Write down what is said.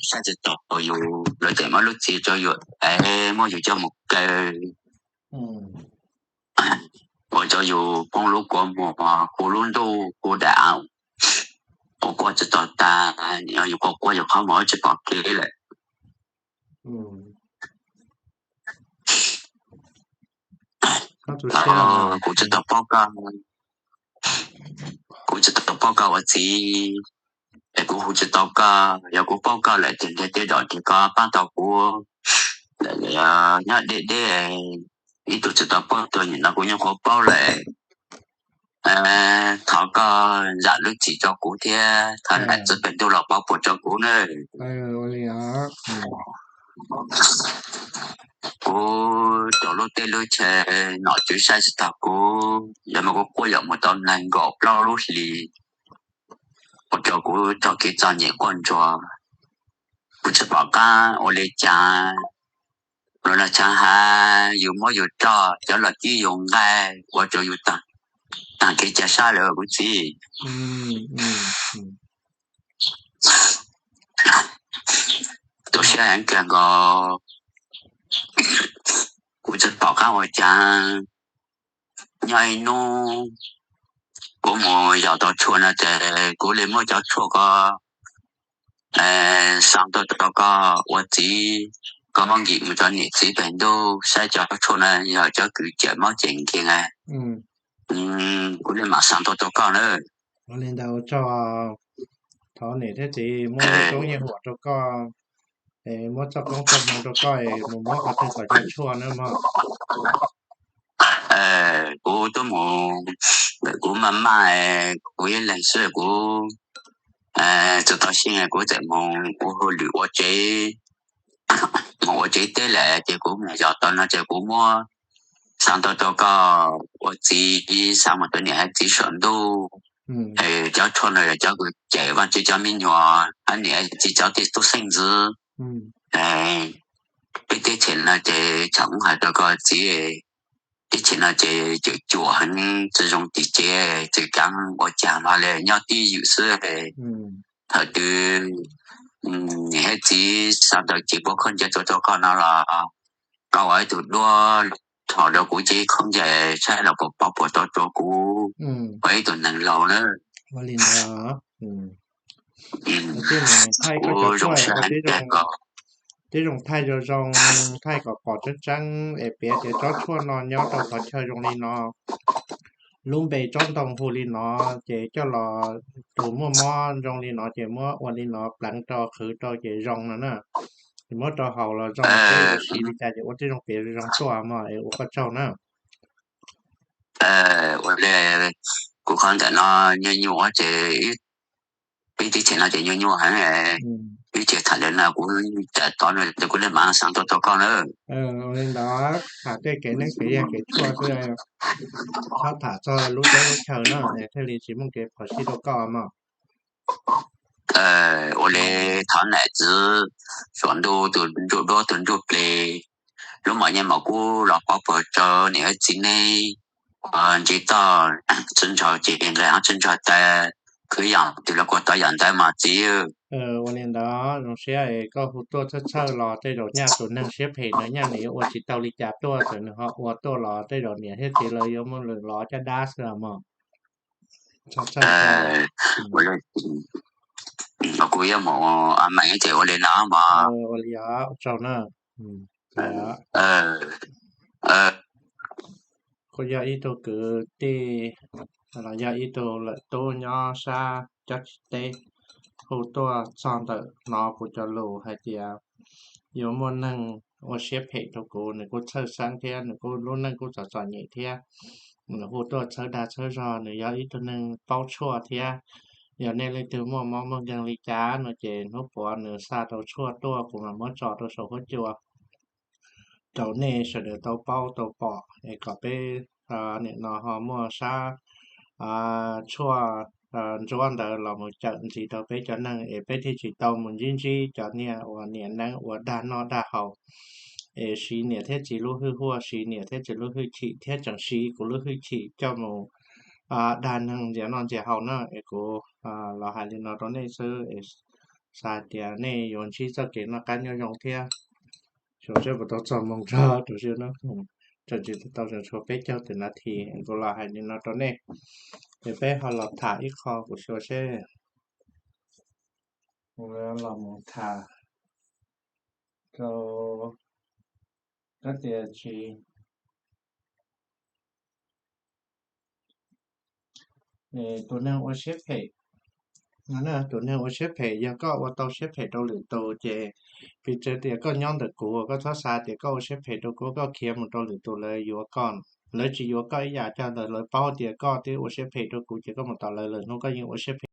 saib tsis taus yus, lawv tseem muab lub txim rau yus es muab yus coj mus kaw, ua rau yus poob lub kua muag, hu lub ntuj hu daim av, quaj quaj tsis tau tas, yus quaj quaj yus qhov muag tsis pom kev lawm. Kuv tsis tau paub koj, kuv tsis tau paub koj ua txiv, es kuv hu tsis tau koj. Yog kuv paub koj lawm ces ntiag tej zaum ces koj pab tau kuv lawm. Nyob deb deb ib tug tsis tau paub tus, nim no kuv nyuam qhuav paub lawm. Thov koj zam lub txim rau kuv thiab thov nam txiv pem ntuj los pov puas rau kuv nawb. Kuv rau lub teb lub chaw, nom tswv saib tsis taus kuv, yog mas kuv quaj yam mus tau nees nkaum plaub lub hlis, ua rau kuv raug kev txom nyem quaj ntsuag. Kuv tsis pom qab ua li cas, los nag tshav hav yus muab yus roj, cov los cib yus nqaij, ua rau yus tag kev cai sab lawm kuv txiv. Tu siab heev kawg nkaus, kuv tsis pom qab ua cas. Nyob ib hnub kuv mus yos tau tshuaj no ces kuv li muab cov tshuaj ko xa tuaj rau koj ua txiv, koj muab nkim mus rau niam txiv pem ntuj saib cov tshuaj no yog cov kws cawm mob cawm nkeeg, kuv li mam xa tuaj rau koj na. Ua li ntawd ua tsaug, thov niam thiab txiv muab lub koob yeej huam rau koj, es muab txoj koob txoj hmoov rau koj es mus muab qhov twg kom cov tshuaj na mog. Kuv twb mus, kuv maj maj, kuv ib leeg xwb, kuv tsis tau sij, kuv txawm mus ua hauj lwm ua tsev, mus ua tsev teb lawm ces kuv mus yos tau no ces kuv muab xa tuaj rau koj ua txiv, xa mus rau niam thiab txiv saum ntuj. Cov tshuaj no yog cov kws cawm Vajtswv cov me nyuam, hab niam txiv cov tib tug xeeb ntxwv. Peb teb chaws no ces txham hais rau koj txiv, teb chaws no ces cawm cuam heev, tsis zoo tim tsev, tsis kav ua cas hlo li, nyob tib ywm xwb. Thaum twg niam thiab txiv xa tau cev pob khaub ncaws tuaj rau koj no los koj ua ib tug duab, thaum rau kuv cev khaub ncaws saib los puas pov puas tau rau kuv, ua ib tug neeg laus na. Ua li ntawd, kuv zoo siab heev kawg nkaus. Tib zoo thaij zoo zoo, thaij kom pom tseeb tseeb es piav tias tsob tshuaj no nyob rau qhov chaw zoo li no, lub npe tsob ntoo hu li no, ces coj los tus muaj mob zoo li no ces muab ua li no pleev rau qhwv rau ces zoo no na. Ces muab rau haus los zoo, siv li cas ces ua tib zoo piav zoo tuaj mog es ua koj tsaug na. Ua li, kuv qhov ntawm no nyuaj nyuaj ces, peb teb chaws no ces nyuaj nyuaj heev, ib txhia tham ntawm no kuv tawm tod no ces kuv li mam xa tuaj rau koj na. Li ntawd tham tej kev neeb kev yaig kev tshuaj xwb, txhob tham txog lub teb lub chaw na, thiaj li tsis muaj kev phom sij rau koj mog. Ua li thov nam txiv saum ntuj tus ntsuj duab tus ntsuj plig, lub mom nyiaj mom kub los pov puag rau niam thiab txiv neb, ntsis toj txiv nraug ces nqes txiv nraug taw, khwv yam twg los kuj tau yam ntawd mas txiv. Ua li ntawd zoo siab es koj hu tuaj txhawj txhawj los tej zaum nyaj tus neeg siab phem ntawd nyaj nws yuav ua tsis tau li cas tuaj, txawm nws ho ua tuaj los tej zaum niam thiab txiv lawv yuav muaj lwm los caj dab xwb mog. Kuv yuav mus meem ces ua li no mog. Ua li os, ua tsaug na. Kuj yog ib tug kwv tij los yog ib tug lawm tub nyob sab Cob Tsis teb, hu tuaj txog ntawm hnov kuv cov lus hais tias yuav muaj neeg ua siab phem rau kuv, nws kuj txhawj xeeb thiab nws kuj lub neej kuj txom txom nyem thiab. Nws hu tuaj txhawb dag txhawb zog, nws yog ib tug neeg paub tshuaj thiab. Yog nej leej twg muaj mob muaj nkeeg li cas no ces hnub puav nws xa tau tshuaj tuaj kuv mam muab tso rau saum huab cua rau nej sawv daws tau paub tau pom es kom peb nim no ho muaj sab tshuaj ntsuab ntawd los mus cawm ntxiv rau peb cov neeg es peb thiaj tsis tau mus ntsib ntsib cov niag uas niam neeb uas dag noj dag haus, es siv niam thiab txiv lub hwj huaj, siv niam thiab txiv lub hwj chim thiab tseem siv kuv lub hwj chim coj mus dag neeg ntxias noj ntxias haus na. Es kuv los hais li no rau nej xwb es xav hais tias nej yuav ntsib txoj kev noj qab nyob zoo thiab. Xyov seb puas tau txog moo nrog rau siab no, tseem tsis tau, tshuav peb caug tawm nas this, kuv los hais li no rau nej, ces peb ho los tham ib qho kuv xyuas seb, kuv los mus tham rau koj tias tsis, tus neeg ua siab phem. Tus neeg ua siab phem, yog koj ua tau siab phem rau lwm tus ces piv txwv tias koj nyob ntawm kuv, koj txhob xav tias koj ua siab phem rau kuv, koj khiav mus rau lwm tus lawv yuav koj, lawv tsis yuav koj ib yam, coj ntawm lawv paub tias koj twb ua siab phem rau kuv ces koj mus tom lawv lawm hnub koj yeej ua siab